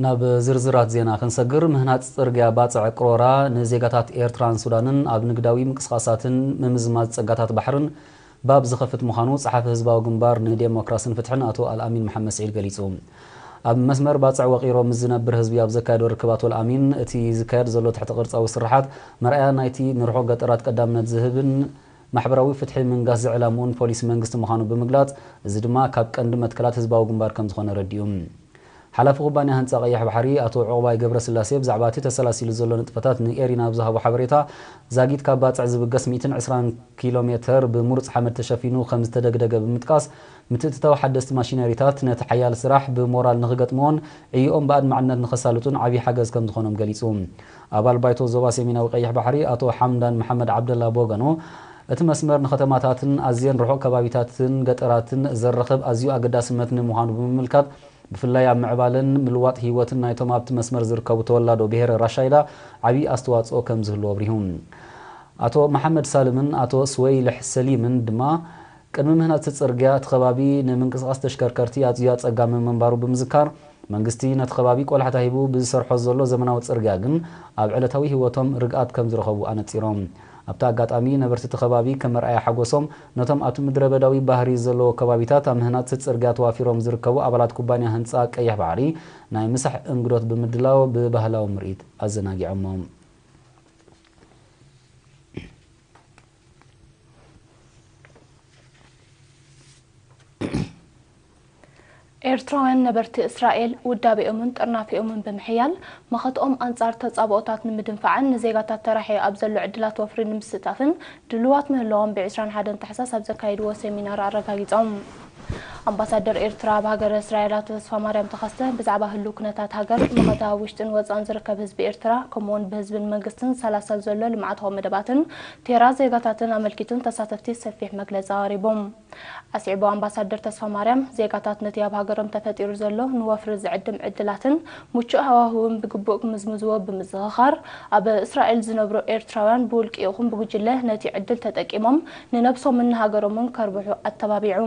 ናብ ዝርዝራት ዜና ክንሰግር፣ ምህናጽ ጽርግያ ባጽዕ ቅሮራ ንዜጋታት ኤርትራን ሱዳንን ኣብ ንግዳዊ ምንቅስቓሳትን ምምዝማዝ ጸጋታት ባሕርን ባብ ዝኸፍት ምዃኑ ጸሓፊ ህዝባዊ ግንባር ንዴሞክራስን ፍትሕን ኣቶ ኣልኣሚን መሓመድ ስዒድ ገሊጹ። ኣብ መስመር ባጽዕ ወቒሮ ምስ ዝነብር ህዝቢ ኣብ ዘካየዶ ርክብ ኣቶ ኣልኣሚን፣ እቲ ዝካየድ ዘሎ ትሕቲ ቅርጻዊ ስርሓት መርኣያ ናይቲ ንርሑቕ ገጠራት ቀዳምነት ዝህብን ማሕበራዊ ፍትሒ ምንጋስ ዝዕላምኡን ፖሊሲ መንግስቲ ምዃኑ ብምግላጽ፣ እዚ ድማ ካብ ቀንዲ መትከላት ህዝባዊ ግንባር ከም ዝኾነ ረዲኡ። ሓላፊ ኩባንያ ህንጻ ቀይሕ ባሕሪ ኣቶ ዑቕባይ ገብረስላሴ ብዛዕባ እቲ ተሰላሲሉ ዘሎ ንጥፈታት ንኤሪና ኣብ ዝሃቦ ሓበሬታ፣ ዛጊት ካብ ባጽዕ ዝብገስ ሚእትን ዕስራን ኪሎ ሜተር ብምሩጽ ሓመድ ተሸፊኑ ከም ዝተደግደገ ብምጥቃስ፣ ምትእትታው ሓደስቲ ማሽነሪታት ነቲ ሓያል ስራሕ ብሞራል ንኽገጥምዎን ዕዮኦም ብኣድማዕነት ንኸሳልጡን ዓብዪ ሓገዝ ከም ዝኾኖም ገሊጹ። ኣባል ባይቶ ዞባ ሰሜናዊ ቀይሕ ባሕሪ ኣቶ ሓምዳን መሓመድ ዓብደላ ብወገኑ፣ እቲ መስመር ንከተማታትን ኣዝየን ርሑቕ ከባቢታትን ገጠራትን ዘራኽብ ኣዝዩ ኣገዳስነት ንምዃኑ ብምምልካት፣ ብፍላይ ኣብ ምዕባለን ምልዋጥ ህይወትን ናይቶም ኣብቲ መስመር ዝርከቡ ተወላዶ ብሄረ ራሻይዳ ዓብዪ ኣስተዋጽኦ ከም ዝህልዎ ኣብሪሁ። ኣቶ መሓመድ ሳልምን ኣቶ ስወይልሕ ሰሊምን ድማ፣ ቅድሚ ምህናጽ እቲ ጽርግያ እቲ ከባቢ ንምንቅስቓስ ተሽከርከርቲ ኣዝዩ ኣጸጋሚ ምንባሩ ብምዝካር፣ መንግስቲ ነቲ ከባቢ ቆላሕታ ሂቡ ብዝሰርሖ ዘሎ ዘመናዊ ጽርግያ ግን ኣብ ዕለታዊ ህይወቶም ርግኣት ከም ዝረኸቡ ኣነጺሮም። ኣብቲ ኣጋጣሚ ነበርቲ እቲ ከባቢ ከም መርኣያ ሓጎሶም ነቶም ኣብቲ ምድረ በዳዊ ባህሪ ዘለዎ ከባቢታት ኣብ ምህናጽ እቲ ጽርግያ ተዋፊሮም ዝርከቡ ኣባላት ኩባንያ ህንጻ ቀይሕ ባሕሪ ናይ ምሳሕ እንግዶት ብምድላው ብባህላዊ ምርኢት ኣዘናጊዖሞም። ኤርትራውያን ነበርቲ እስራኤል ውዳቤኦምን ጥርናፊኦምን ብምሕያል፣ መኸትኦም ኣንጻር ተጻብኦታት ንምድንፋዕን ንዜጋታት ተራሕዩ ኣብ ዘሎ ዕድላት ወፍሪ ንምስታፍን ድሉዋት ምህላዎም ብ ዕስራን ሓደን ታሕሳስ ኣብ ዘካየድዎ ሴሚናር ኣረጋጊጾም። ኣምባሳደር ኤርትራ ኣብ ሃገረ እስራኤል ኣቶ ተስፋማርያም ተኸስተ ብዛዕባ ህሉው ኩነታት ሃገር፣ መኸተ ኣብ ውሽጥን ወጻእን ዝርከብ ህዝቢ ኤርትራ፣ ከምኡ'ውን ብህዝብን መንግስትን ዝሰላሰል ዘሎ ልምዓታዊ መደባትን ቴራ ዜጋታትን ኣመልኪቱ ንተሳተፍቲ ሰፊሕ መግለጺ ኣቕሪቦም። ኣስዒቡ ኣምባሳደር ተስፋማርያም፣ ዜጋታት ነቲ ኣብ ሃገሮም ተፈጢሩ ዘሎ ንወፍሪ ዝዕድም ዕድላትን ምቹእ ሃዋህውን ብግቡእ ክምዝምዝዎ ብምዝኽኻር፣ ኣብ እስራኤል ዝነብሩ ኤርትራውያን ብውልቂ ይኹን ብጉጅለ ነቲ ዕድል ተጠቂሞም ንነብሶምን ንሃገሮምን ከርብሑ ኣተባቢዑ።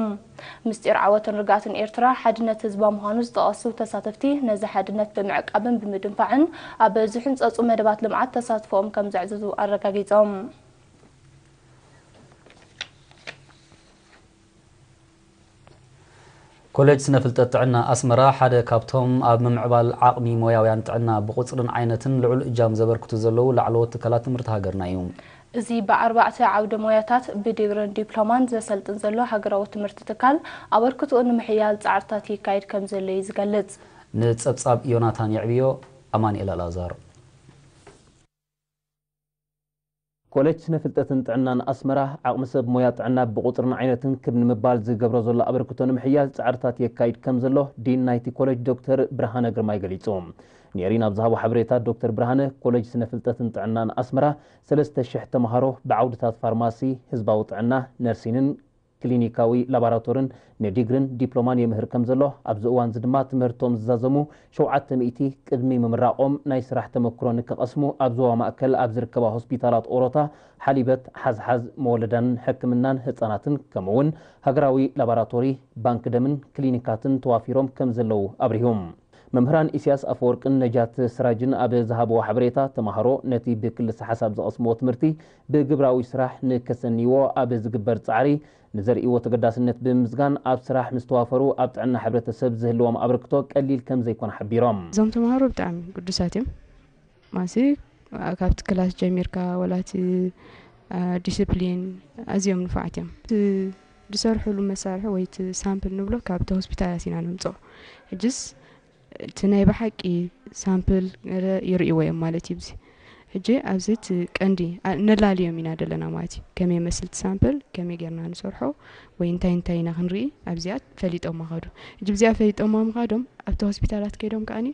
ምስጢር ዓወትን ርግኣትን ኤርትራ ሓድነት ህዝባ ምዃኑ ዝጠቐሱ ተሳተፍቲ፣ ነዚ ሓድነት ብምዕቃብን ብምድንፋዕን ኣብ ዝሕንጸጹ መደባት ልምዓት ተሳትፎኦም ከም ዘዕዝዙ ኣረጋጊጾም። ኮሌጅ ስነ ፍልጠት ጥዕና ኣስመራ ሓደ ካብቶም ኣብ ምምዕባል ዓቕሚ ሞያውያን ጥዕና ብቑጽርን ዓይነትን ልዑል እጃም ዘበርክቱ ዘለዉ ላዕለዎት ትካላት ትምህርቲ ሃገርና እዩ። እዚ ብኣርባዕተ ዓውደ ሞያታት ብዲግርን ዲፕሎማን ዘሰልጥን ዘሎ ሃገራዊ ትምህርቲ ትካል፣ ኣበርክትኡ ንምሕያል ጻዕርታት ይካየድ ከም ዘሎ እዩ ዝገልጽ። ንጸብጻብ ዮናታን የዕብዮ፣ ኣማኑኤል ኣልኣዛር። ኮሌጅ ስነ ፍልጠትን ጥዕናን ኣስመራ፣ ዓቕሚ ሰብ ሞያ ጥዕና ብቑጽርን ዓይነትን ክብ ንምባል ዝገብሮ ዘሎ ኣበርክቶ ንምሕያል ጻዕርታት የካይድ ከም ዘሎ ዲን ናይቲ ኮሌጅ ዶክተር ብርሃነ ግርማይ ገሊጹ። ንኤሪና ኣብ ዝሃቦ ሓበሬታ ዶክተር ብርሃነ፣ ኮሌጅ ስነ ፍልጠትን ጥዕናን ኣስመራ ሰለስተ ሽሕ ተምሃሮ ብዓውድታት ፋርማሲ፣ ህዝባዊ ጥዕና፣ ነርሲንን ክሊኒካዊ ላቦራቶርን ንዲግሪን ዲፕሎማን የምህር ከም ዘሎ፣ ኣብዚ እዋን እዚ ድማ ትምህርቶም ዝዛዘሙ ሸውዓተ ሚእቲ ቅድሚ ምምራቖም ናይ ስራሕ ተመክሮ ንክቐስሙ ኣብ ዞባ ማእከል ኣብ ዝርከባ ሆስፒታላት ኦሮታ፣ ሓሊበት፣ ሓዝሓዝ፣ መወለዳን ሕክምናን ህጻናትን ከምኡ እውን ሃገራዊ ላቦራቶሪ፣ ባንክ ደምን ክሊኒካትን ተዋፊሮም ከም ዘለዉ ኣብሪሁ። መምህራን ኢሳያስ ኣፈወርቅን ነጃት ስራጅን ኣብ ዝሃብዎ ሓበሬታ፣ ተምሃሮ ነቲ ብክልሰ ሓሳብ ዝቐስምዎ ትምህርቲ ብግብራዊ ስራሕ ንከሰንይዎ ኣብ ዝግበር ጻዕሪ ንዘርእይዎ ተገዳስነት ብምምስጋን፣ ኣብ ስራሕ ምስ ተዋፈሩ ኣብ ጥዕና ሕብረተሰብ ዝህልዎም ኣበርክቶ ቀሊል ከም ዘይኮነ ሓቢሮም። እዞም ተምሃሮ ብጣዕሚ ግዱሳት እዮም። ማሲ ካብቲ ክላስ ጀሚርካ ወላ እቲ፣ አ፣ ዲስፕሊን ኣዝዮም ንፉዓት እዮም። እቲ ዝሰርሕሉ መሳርሒ ወይ እቲ ሳምፕል ንብሎ ካብቲ ሆስፒታላት ኢና ነምጽኦ። ሕጅስ እቲ ናይ ብሓቂ ሳምፕል ገለ ይርእይዎ እዮም ማለት እዩ። እዚ ሕጂ ኣብዚ እቲ ቀንዲ፣ አ፣ ነላልዮም ኢና ዘለና ማለት እዩ። ከመይ ይመስል እቲ ሳምፕል፣ ከመይ ጌርና ንሰርሖ ወይ እንታይ እንታይ ኢና ክንርኢ፣ ኣብዚኣ ፈሊጦማ ከዱ። ሕጂ ብዚኣ ፈሊጦማ ምኻዶም ኣብቲ ሆስፒታላት ከይዶም ከኣኒ፣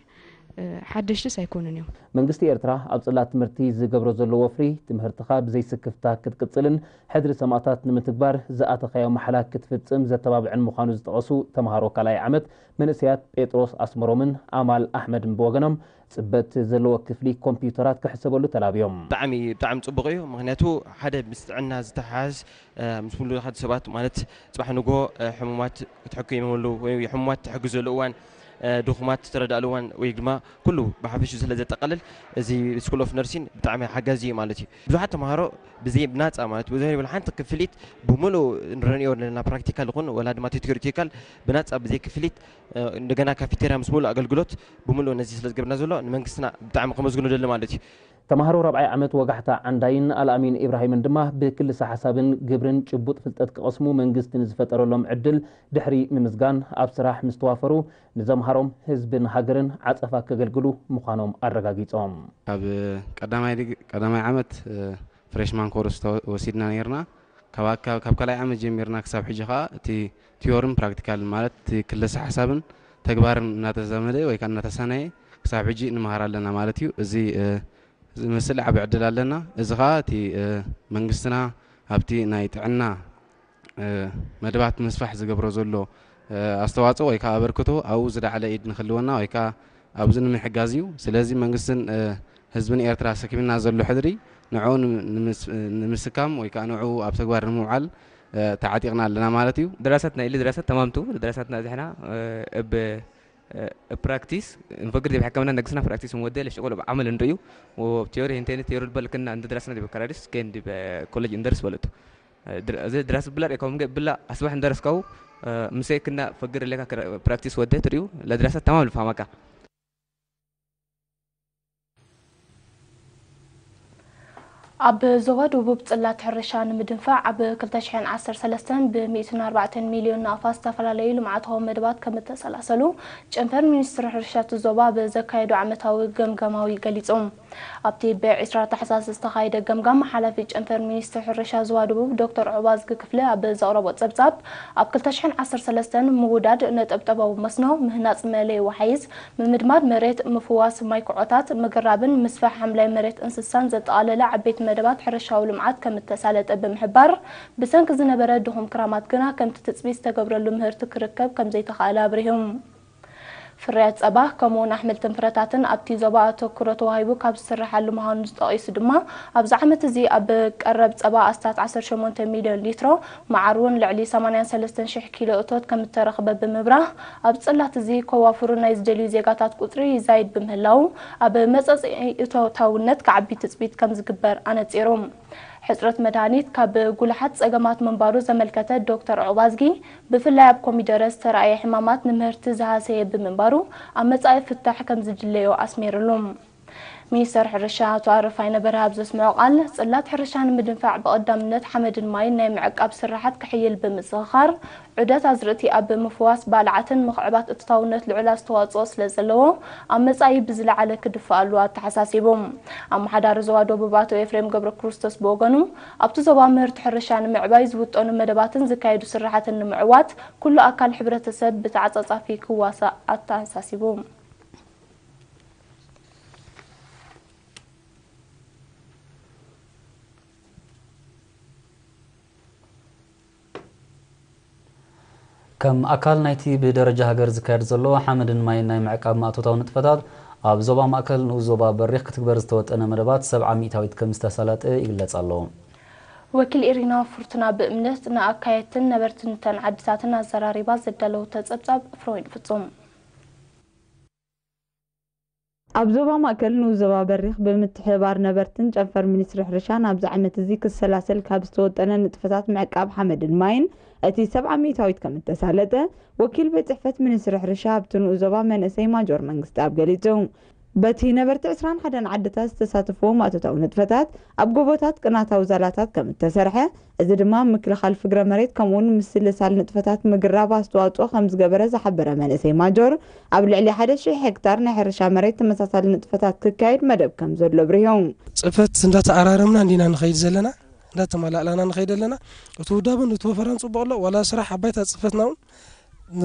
እ፣ ሓደሽትስ ኣይኮኑን እዮም። መንግስቲ ኤርትራ ኣብ ጽላት ትምህርቲ ዝገብሮ ዘሎ ወፍሪ፣ ትምህርትኻ ብዘይስክፍታ ክትቅጽልን ሕድሪ ሰማእታት ንምትግባር ዝኣተኻዮ ማሕላ ክትፍጽም ዘተባብዕን ምዃኑ ዝጠቐሱ ተምሃሮ ካልኣይ ዓመት መንእሰያት ጴጥሮስ ኣስመሮምን ኣማል ኣሕመድን ብወገኖም፣ ጽበት ዘለዎ ክፍሊ ኮምፒውተራት ክሕሰበሉ ተላብዮም። ብጣዕሚ፣ ብጣዕሚ ጽቡቕ እዩ። ምኽንያቱ ሓደ ምስ ጥዕና ዝተሓሓዝ፣ እ፣ ምስ ኩሉ ሓደ ሰባት ማለት ጽባሕ ንግሆ፣ እ፣ ሕሙማት ክትሕክዮም ይህሉ ወይ ሕሙማት ትሕግዘሉ እዋን፣ ድኹማት ዝተረዳእሉ እዋን ወይ ድማ ኩሉ ብሓፈሹ ስለ ዘጠቓልል፣ እዚ ስኩል ኦፍ ነርሲን ብጣዕሚ ሓጋዚ እዩ ማለት እዩ። ብዙሓት ተምሃሮ ብዘይ ብናፃ ማለት ብዘይ ሓንቲ ክፍሊት ብምሉእ ንረንዮ ዘለና ፕራክቲካል ይኹን ወላ ድማ ቲዮሪቲካል ብናፃ ብዘይ ክፍሊት፣ እንደገና ካፌቴርያ ምስ ሙሉእ ኣገልግሎት ብምሉእ ነዚ ስለ ዝገብርና ዘሎ ንመንግስትና ብጣዕሚ ከመስግኖ ደሊ ማለት እዩ። ተምሃሮ ራብዓይ ዓመት ወጋሕታ ዓንዳይን ኣልኣሚን ኢብራሂምን ድማ ብክልሰ ሓሳብን ግብርን ጭቡጥ ፍልጠት ክቐስሙ መንግስቲ ንዝፈጠረሎም ዕድል ድሕሪ ምምስጋን፣ ኣብ ስራሕ ምስ ተዋፈሩ ንዘምሃሮም ህዝብን ሃገርን ዓጸፋ ከገልግሉ ምዃኖም ኣረጋጊጾም። ካብ ቀዳማይ ዲግ-፣ ቀዳማይ ዓመት፣ እ፣ ፍሬሽማን ኮርስ ተወ-፣ ወሲድና ነይርና። ካብ ኣካ-፣ ካብ ካልኣይ ዓመት ጀሚርና ክሳብ ሕጂ ኸኣ እቲ ቲዮርን ፕራክቲካልን ማለት እቲ ክልሰ ሓሳብን ተግባርን እናተዛመደ ወይ ከኣ እናተሳነየ ክሳብ ሕጂ ንምሃር ኣለና ማለት እዩ። እዚ፣ እ፣ ዝመስል ዓቢ ዕድል ኣለና። እዚ ኸኣ እቲ፣ እ፣ መንግስትና ኣብቲ ናይ ጥዕና፣ እ፣ መደባት ምስፋሕ ዝገብሮ ዘሎ፣ እ፣ ኣስተዋጽኦ ወይ ከኣ ኣበርክቶ ኣብኡ ዝለዓለ ኢድ ንክህልወና ወይ ከኣ ኣብዚ ንምሕጋዝ እዩ። ስለዚ መንግስትን፣ እ፣ ህዝብን ኤርትራ ሰኪምና ዘሎ ሕድሪ ንዕኡ ንም-፣ ንምስ-፣ ንምስካም ወይ ከኣ ንዕኡ ኣብ ተግባር ንምውዓል፣ እ፣ ተዓጢቕና ኣለና ማለት እዩ። دراسات نايل دراسات تمامتو دراساتنا زحنا اب اب براكتيس نفكر دي بحكمنا نقصنا براكتيس موديل الشغل بعمل نريو وتيوري هنتين تيوري بالكنا عند دراسنا دي بكراريس كان دي بكولج اندرس بلتو. در-، እዚ ድራስ ብላ ርኢካው ምገ ብላ ኣስባሕ እንደረስካው፣ እ፣ ምሰ ክና ፈግር ለካ ክረ-፣ ፕራክቲስ ወደ ትርእዩ ለድራሰት ተማም ልፋማካ። ኣብ ዞባ ደቡብ ጽላት ሕርሻ ንምድንፋዕ ኣብ ክልተ ሽሕን ዓሰርተ ሰለስተን ብሚእትን ኣርባዕተን ሚልዮን ናቕፋ ዝተፈላለዩ ልምዓታዊ መደባት ከም እተሰላሰሉ ጨንፈር ሚኒስትሪ ሕርሻ እቲ ዞባ ኣብ ዘካየዶ ዓመታዊ ገምገማዊ ገሊጹ። ኣብቲ ብዕስራ ታሕሳስ ዝተኻየደ ገምጋም፣ ሓላፊ ጨንፈር ሚኒስትሪ ሕርሻ ዞባ ደቡብ ዶክተር ዑባዝጊ ክፍለ ኣብ ዘቕረቦ ጸብጻብ፣ ኣብ ክልተ ሽሕን ዓሰርተ ሰለስተን ምውዳድ ነጠብጠባዊ መስኖ፣ ምህናጽ መእለዪ ወሓይዝ፣ ምምድማድ መሬት፣ ምፍዋስ ማይ ኩዖታት፣ ምግራብን ምስፋሕ ሓምላይ መሬት እንስሳን ዘጠቓለለ ዓበይቲ መደባት ሕርሻዊ ልምዓት ከም እተሳለጠ ብምሕባር፣ ብሰንኪ ዝነበረ ድኹም ክራማት ግና ከምቲ ትጽቢት ዝተገብረሉ ምህርቲ ክርከብ ከም ዘይተኻእለ ኣብሪሁ። ፍርያት ጸባ ከምኡውን ኣሕምልትን ፍረታትን ኣብቲ ዞባ ኣተኩሮ ተዋሂቡ ካብ ዝስርሓሉ ምዃኑ ዝጠቒሱ ድማ፣ ኣብዚ ዓመት እዚ ኣብ ቀረብ ጸባ ኣስታት ዓሰርተ ሸሞንተ ሚልዮን ሊትሮ፣ መዓር እውን ልዕሊ ሰማንያን ሰለስተን ሽሕ ኪሎ እቶት ከም እተረኽበ ብምብራህ፣ ኣብ ጽላት እዚ ከዋፍሩ ናይ ዝደልዩ ዜጋታት ቁጽሪ ይዛይድ ብምህላዉ፣ ኣብ መጻጽኢ እቶታውነት ክዓቢ ትጽቢት ከም ዝግበር ኣነጺሩ። ሕጽረት መድሃኒት ካብ ጉልሓት ጸገማት ምንባሩ ዘመልከተ ዶክተር ዑባዝጊ፣ ብፍላይ ኣብ ኮሚደረ ዝተራእየ ሕማማት ንምህርቲ ዝሃሰየ ብምንባሩ፣ ኣብ መጻኢ ፍታሕ ከም ዝድለዮ ኣስሚርሉ። ሚኒስተር ሕርሻ ኣቶ ኣረፋይነ በርሀ ኣብ ዘስምዖ ቃል፣ ጽላት ሕርሻ ንምድንፋዕ ብቐዳምነት ሓመድን ማይን ናይ ምዕቃብ ስርሓት ክሕይል ብምዝኽኻር፣ ዑደት ኣዝርእቲ ኣብ ምፍዋስ ባልዓትን ምኽዕባት እቶታውነት ልዑል ኣስተዋጽኦ ስለ ዘለዎ፣ ኣብ መጻኢ ብዝለዓለ ክድፍኣሉ ኣተሓሳሲቡ። ኣመሓዳሪ ዞባ ደቡብ ኣቶ ኤፍሬም ገብረክርስቶስ ብወገኑ፣ ኣብቲ ዞባ ምህርቲ ሕርሻ ንምዕባይ ዝውጠኑ መደባትን ዝካየዱ ስራሓትን ንምዕዋት፣ ኩሉ ኣካል ሕብረተሰብ ብተዓጻጻፊ ክዋሳእ ኣተሓሳሲቡ። ከም ኣካል ናይቲ ብደረጃ ሃገር ዝካየድ ዘሎ ሓመድን ማይን ናይ ምዕቃብ ማእቶታዊ ንጥፈታት፣ ኣብ ዞባ ማእከል ንኡስ ዞባ በሪኽ ክትግበር ዝተወጠነ መደባት ሰብዓ ሚእታዊት ከም ዝተሳለጠ ይግለጽ ኣሎ። ወኪል ኢሪና ፍርቱና ብእምነት ንኣካየድትን ነበርትን እተን ዓድታትን ኣዘራሪባ ዘዳለወቶ ጸብጻብ ፍረወይኒ ፍጹም። ኣብ ዞባ ማእከል ንኡስ ዞባ በሪኽ ብምትሕብባር ነበርትን ጨንፈር ሚኒስትሪ ሕርሻን ኣብዚ ዓመት እዚ ክሰላሰል ካብ ዝተወጠነ ንጥፈታት ምዕቃብ ሓመድን ማይን እቲ ሰብዓ ሚእታዊት ከም እተሳለጠ ወኪል ቤት ጽሕፈት ሚኒስትሪ ሕርሻ ኣብቲ ንኡስ ዞባ መንእሰይ ማጆር መንግስትኣብ ገሊጹ። በቲ ነበርቲ ዕስራን ሓደን ዓድታት ዝተሳተፍዎ ማእቶታዊ ንጥፈታት ኣብ ጎቦታት ቅናታዊ ዛላታት ከም እተሰርሐ፣ እዚ ድማ ኣብ ምክልኻል ፍግረ መሬት ከምኡውን ምስልሳል ንጥፈታት ምግራብ ኣስተዋጽኦ ከም ዝገበረ ዝሓበረ መንእሰይ ማጆር፣ ኣብ ልዕሊ ሓደ ሺሕ ሄክታር ናይ ሕርሻ መሬት ተመሳሳሊ ንጥፈታት ክካየድ መደብ ከም ዘሎ ኣብሪሁ። ጽፈት እንዳተኣራረምና እንዲና ንኸይድ ዘለና፣ እንዳተመላእላና ንኸይድ ኣለና። እቲ ውዳበን እቲ ወፈራን ጽቡቕ ኣሎ፣ ዋላ ስራሕ ኣባይታ ጽፈትና እውን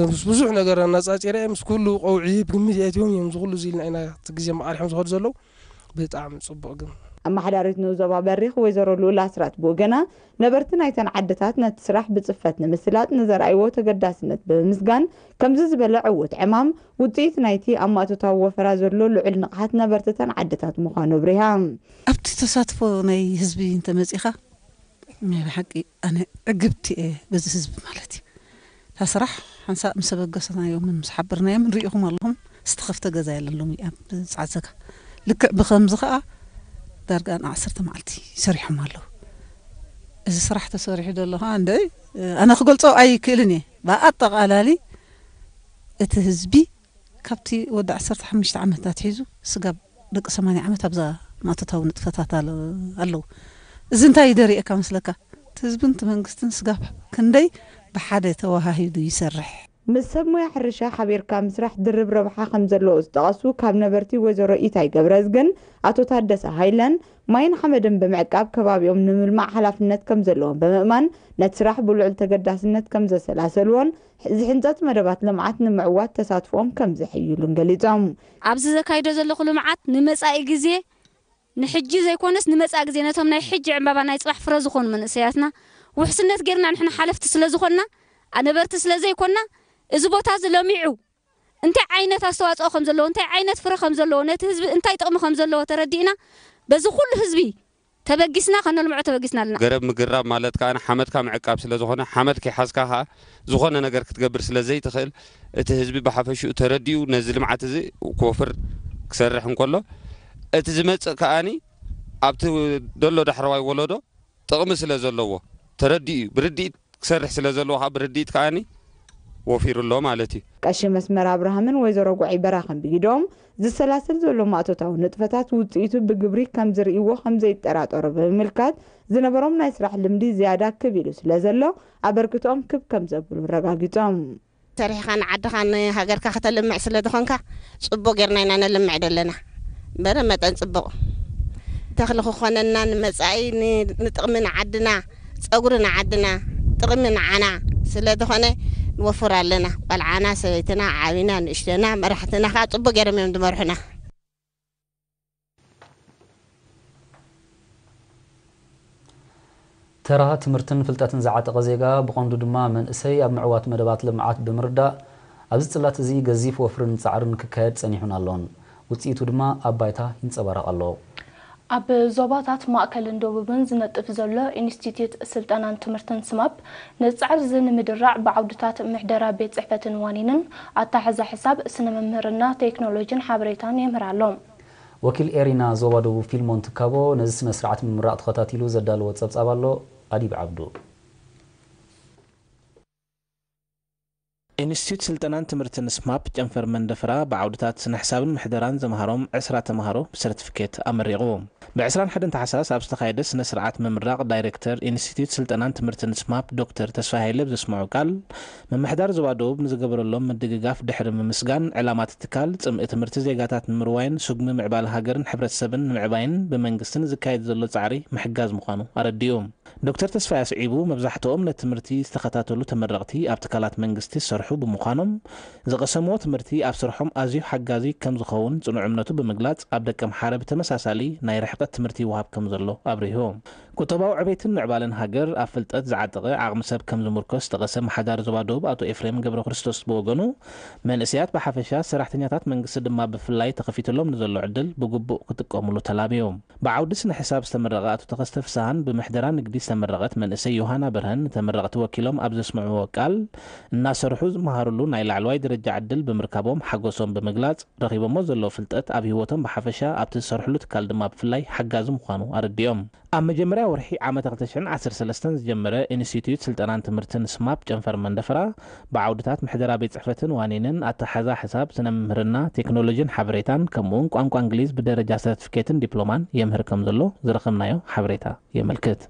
ምስ ብዙሕ ነገር ኣነጻጺረ ምስ ኩሉ ቀውዒ ብግምት የእትዮም እዮም። እዚ ኩሉ እዚ ኢልና ኢና እቲ ግዜ መቓሪሖም ዝኸዱ ዘለዉ። ብጣዕሚ ጽቡቕ ግን። ኣመሓዳሪት ንኡስ ዞባ በሪኽ ወይዘሮ ልኡል ኣስራት ብወገና፣ ነበርቲ ናይተን ዓድታት ነቲ ስራሕ ብጽፈት ንምስላጥ ንዘርኣይዎ ተገዳስነት ብምምስጋን፣ ከምዚ ዝበለ ዕዉት ዕማም ውጽኢት ናይቲ ኣብ ማእቶታዊ ወፈራ ዘሎ ልዑል ንቕሓት ነበርትተን ዓድታት ምዃኑ ኣብሪሃ። ኣብቲ ተሳትፎ ናይ ህዝቢ እንተመጺኻ፣ ናይ ብሓቂ ኣነ ዕግብቲ እየ በዚ ህዝቢ ማለት እዩ። እታ ስራሕ ሓንሳእ ምስ ኣበገስናዮምን ምስ ሓበርናዮምን ርኢኹም ኣለኹም። ዝተኸፍተ ገዛ የለን ሎሚ ኣብ ጻዕዘጋ። ልክዕ ብኸምዚ ኸኣ ዳርጋ ንዓሰርተ መዓልቲ ሰሪሖም ኣለዉ። እዚ ስራሕ ተሰሪሑ ዘሎ ኸኣ እንደ ኣነ ክገልጾ ኣይክእልን እየ። ብኣጠቓላሊ እቲ ህዝቢ ካብቲ ወዲ ዓሰርተ ሓሙሽተ ዓመት ኣትሒዙ ስጋብ ደቂ ሰማንያ ዓመት ኣብዛ ማእቶታዊ ንጥፈታት ኣለ-፣ ኣለዉ። እዚ እንታይ ደሪኤካ መስለካ? እቲ ህዝብን እቲ መንግስትን ስጋብ ክንደይ ብሓደ ተወሃሂዱ ይሰርሕ። ምስ ሰብ ሞያ ሕርሻ ሓቢርካ ምስራሕ ድርብ ረብሓ ከም ዘለዎ ዝጠቐሱ ካብ ነበርቲ ወይዘሮ ኢታይ ገብረዝግን ኣቶ ታደሰ ሃይለን፣ ማይን ሓመድን ብምዕቃብ ከባቢኦም ንምልማዕ ሓላፍነት ከም ዘለዎም ብምእማን፣ ነቲ ስራሕ ብልዑል ተገዳስነት ከም ዘሰላሰልዎን፣ እዚ ህንጸት መደባት ልምዓት ንምዕዋት ተሳትፎኦም ከም ዘሕይሉን ገሊጾም። ኣብዚ ዘካይዶ ዘለኹ ልምዓት ንመጻኢ ግዜ፣ ንሕጂ ዘይኮነስ ንመጻኢ ግዜ፣ ነቶም ናይ ሕጂ ዕምባባ ናይ ጽባሕ ፍረ ዝኾኑ መንእሰያትና ውሕስነት ጌርና ንሕና ሓለፍቲ ስለ ዝኾንና፣ ኣነበርቲ ስለ ዘይኮንና፣ እዚ ቦታ እዚ ለሚዑ እንታይ ዓይነት ኣስተዋጽኦ ከም ዘለዎ፣ እንታይ ዓይነት ፍረ ከም ዘለዎ፣ ነቲ ህዝቢ እንታይ ጥቕሚ ከም ዘለዎ ተረዲእና፣ በዚ ኩሉ ህዝቢ ተበጊስና፣ ከነልምዖ ተበጊስና ኣለና። ገረብ ምግራብ ማለት ከኣ ሓመድካ ምዕቃብ ስለ ዝኾነ፣ ሓመድ ከይሓዝካ ከኣ ዝኾነ ነገር ክትገብር ስለ ዘይትኽእል፣ እቲ ህዝቢ ብሓፈሽኡ ተረዲኡ ነዚ ልምዓት እዚ ክወፍር ክሰርሕ እንከሎ፣ እቲ ዝመጽእ ከኣኒ ኣብቲ ደሎ ዳሕረዋይ ወለዶ ጥቕሚ ስለ ዘለዎ ተረዲኡ እዩ። ብርድኢት ክሰርሕ ስለ ዘለዎ ከኣ ብርድኢት ከኣኒ ወፊሩ ኣሎ ማለት እዩ። ቀሺ መስመር ኣብርሃምን ወይዘሮ ጉዒ በራኽን ብኢዶም ዝሰላሰል ዘሎ ማእቶታዊ ንጥፈታት ውጽኢቱ ብግብሪ ከም ዝርእይዎ ከም ዘይጠራጠሩ ብምምልካት፣ ዝነበሮም ናይ ስራሕ ልምዲ ዝያዳ ክብ ኢሉ ስለ ዘሎ፣ ኣበርክቶኦም ክብ ከም ዘብሉ ኣረጋጊጾም። ሰሪሕኻ ንዓድኻ ንሃገርካ ከተልምዕ ስለ ዝኾንካ፣ ጽቡቕ ጌርና ኢና ነልምዕ ዘለና። በረ መጠን ጽቡቕ ተኽሊ ክኾነና ንመጻኢ ን-፣ ንጥቕሚ ንዓድና፣ ጸጉሪ ንዓድና፣ ጥቕሚ ንዓና ስለ ዝኾነ ንወፍር ኣለና። ቆልዓና፣ ሰበይትና፣ ዓቢና፣ ንእሽተና፣ መራሕትና ከኣ ጽቡቕ ጌሮም እዮም ዝመርሑና። ተራ ትምህርትን ፍልጠትን ዝዓጠቐ ዜጋ፣ ብቐንዱ ድማ መንእሰይ፣ ኣብ ምዕዋት መደባት ልምዓት ብምርዳእ፣ ኣብዚ ጽላት እዚ ገዚፍ ወፍርን ጻዕርን ክካየድ ጸኒሑን ኣሎን። ውጽኢቱ ድማ ኣብ ባይታ ይንጸባረቕ ኣሎ። ኣብ ዞባታት ማእከልን ደቡብን ዝነጥፍ ዘሎ ኢንስቲትዩት ስልጠናን ትምህርትን ስማፕ፣ ነዚ ጻዕሪ እዚ ንምድራዕ ብዓውድታት ምሕደራ ቤት ጽሕፈትን ዋኒንን ኣተሓሕዛ ሕሳብ፣ ስነ መምህርና፣ ቴክኖሎጂን ሓበሬታን የምህር ኣሎ። ወኪል ኤሪና ዞባ ደቡብ ፊልሞን ትካቦ ነዚ ስነ ስርዓት ምምራቕ ተኸታቲሉ ዘዳለዎ ጸብጻብ ኣሎ። ኣዲብ ዓብዱ። ኢንስቲትዩት ስልጠናን ትምህርትን ስማፕ ጨንፈር መንደፈራ ብዓውድታት ስነ ሕሳብን ምሕደራን ዘምሃሮም ዕስራ ተምሃሮ ብሰርቲፊኬት ኣመሪቑ። ብ ዕስራን ሓደን ታሕሳስ ኣብ ዝተኻየደ ስነ ስርዓት ምምራቕ ዳይሬክተር ኢንስቲትዩት ስልጠናን ትምህርትን ስማፕ ዶክተር ተስፋ ሃይለ ብዘስምዖ ቃል፣ ምምሕዳር ዞባ ደቡብ ንዝገበረሎም ምድግጋፍ ድሕሪ ምምስጋን፣ ዕላማ እቲ ትካል ጽምኢ ትምህርቲ ዜጋታት ንምርዋይን ስጉሚ ምዕባለ ሃገርን ሕብረተሰብን ንምዕባይን ብመንግስቲ ንዝካየድ ዘሎ ጻዕሪ ምሕጋዝ ምዃኑ ኣረዲኡ። ዶክተር ተስፋይ ኣስዒቡ፣ መብዛሕትኦም ነቲ ትምህርቲ ዝተኸታተሉ ተመረቕቲ ኣብ ትካላት መንግስቲ ዝሰርሑ ብምዃኖም፣ ዝቐሰምዎ ትምህርቲ ኣብ ስርሖም ኣዝዩ ሓጋዚ ከም ዝኸውን ጽኑዕ እምነቱ ብምግላጽ፣ ኣብ ደቀምሓረ ብተመሳሳሊ ናይ ርሕቀት ትምህርቲ ይወሃብ ከም ዘሎ ኣብሪሁ። ቁጠባዊ ዕቤትን ምዕባለን ሃገር ኣብ ፍልጠት ዝዓጠቐ ዓቕሚ ሰብ ከም ዝምርኮስ ዝጠቐሰ ኣመሓዳሪ ዞባ ደቡብ ኣቶ ኤፍሬም ገብረክርስቶስ ብወገኑ፣ መንእሰያት ብሓፈሻ፣ ሰራሕተኛታት መንግስቲ ድማ ብፍላይ ተኸፊትሎም ንዘሎ ዕድል ብግቡእ ክጥቀሙሉ ተላብዩ። ብዓውዲ ስነ ሕሳብ ዝተመረቐ ኣቶ ተኸስተ ፍስሃን ብምሕደራ ንግዲ ዝተመረቐት መንእሰይ ዮሃና በርሀን ንተመረቕቲ ወኪሎም ኣብ ዘስምዕዎ ቃል፣ እናሰርሑ ዝመሃርሉ ናይ ላዕለዋይ ደረጃ ዕድል ብምርካቦም ሓጎሶም ብምግላጽ፣ ረኺቦሞ ዘለዉ ፍልጠት ኣብ ህይወቶም ብሓፈሻ፣ ኣብቲ ዝሰርሕሉ ትካል ድማ ብፍላይ ሓጋዚ ምዃኑ ኣረዲኦም። ኣብ መጀመርያ ወርሒ ዓመተ ክልተ ሽሕን ዓሰርተ ሰለስተን ዝጀመረ ኢንስቲትዩት ስልጠናን ትምህርትን ስማፕ ጨንፈር መንደፈራ፣ ብዓውድታት ምሕደራ ቤት ጽሕፈትን ዋኒንን፣ ኣተሓዛ ሕሳብ፣ ስነ ምምህርና፣ ቴክኖሎጂን ሓበሬታን፣ ከምኡውን ቋንቋ እንግሊዝ ብደረጃ ሰርቲፊኬትን ዲፕሎማን የምህር ከም ዘሎ ዝረኸብናዮ ሓበሬታ የመልክት።